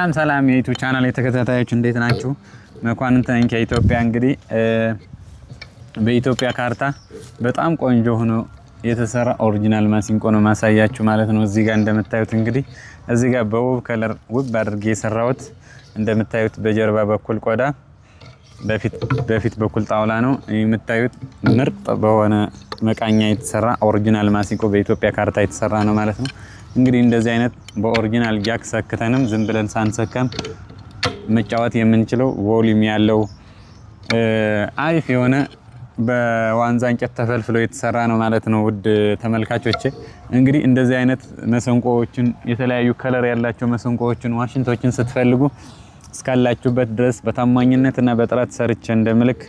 ሰላም ሰላም የ YouTube channel የተከታታዮች፣ እንዴት ናችሁ? መኳንንት ነኝ ከኢትዮጵያ። እንግዲህ በኢትዮጵያ ካርታ በጣም ቆንጆ ሆኖ የተሰራ original ማሲንቆ ነው ማሳያችሁ ማለት ነው። እዚህ ጋር እንደምታዩት እንግዲህ እዚህ ጋር በውብ color ውብ አድርጌ የሰራሁት፣ እንደምታዩት በጀርባ በኩል ቆዳ፣ በፊት በኩል ጣውላ ነው የምታዩት። ምርጥ በሆነ መቃኛ የተሰራ original ማሲንቆ በኢትዮጵያ ካርታ የተሰራ ነው ማለት ነው። እንግዲህ እንደዚህ አይነት በ original jack ሰክተንም ዝም ብለን ሳንሰካም መጫወት የምንችለው፣ volume ያለው፣ አሪፍ የሆነ፣ በዋንዛ እንጨት ተፈልፍሎ የተሰራ ነው ማለት ነው። ውድ ተመልካቾቼ፣ እንግዲህ እንደዚህ አይነት መሰንቆዎችን፣ የተለያዩ color ያላቸው መሰንቆዎችን፣ ዋሽንቶችን ስትፈልጉ እስካላችሁበት ድረስ በታማኝነት እና በጥራት ሰርቼ እንደምልክ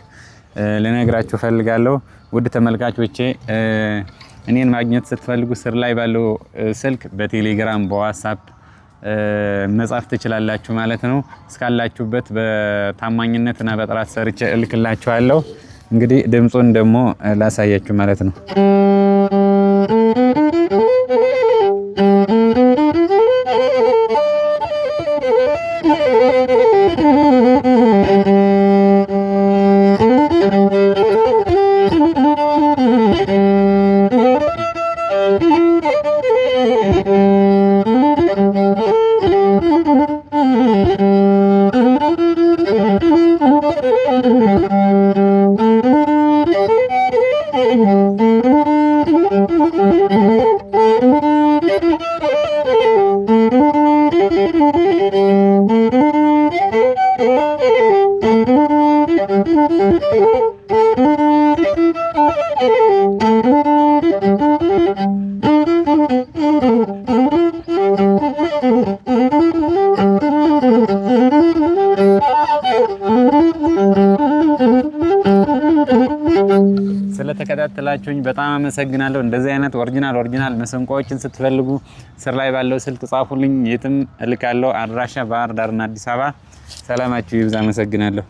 ልነግራችሁ ፈልጋለሁ። ውድ ተመልካቾቼ፣ እኔን ማግኘት ስትፈልጉ ስር ላይ ባለው ስልክ በቴሌግራም፣ በ WhatsApp መጻፍ ትችላላችሁ ማለት ነው። እስካላችሁበት በታማኝነት እና በጥራት ሰርቼ እልክላችኋለሁ። እንግዲህ ድምፁን ደግሞ ላሳያችሁ ማለት ነው። ስለተከታተላችሁኝ በጣም አመሰግናለሁ። እንደዚህ አይነት original original መሰንቆዎችን ስትፈልጉ ስር ላይ ባለው ስልክ ጻፉልኝ፣ የትም እልካለሁ። አድራሻ ባህር ዳርና አዲስ አበባ። ሰላማችሁ ይብዛ። አመሰግናለሁ።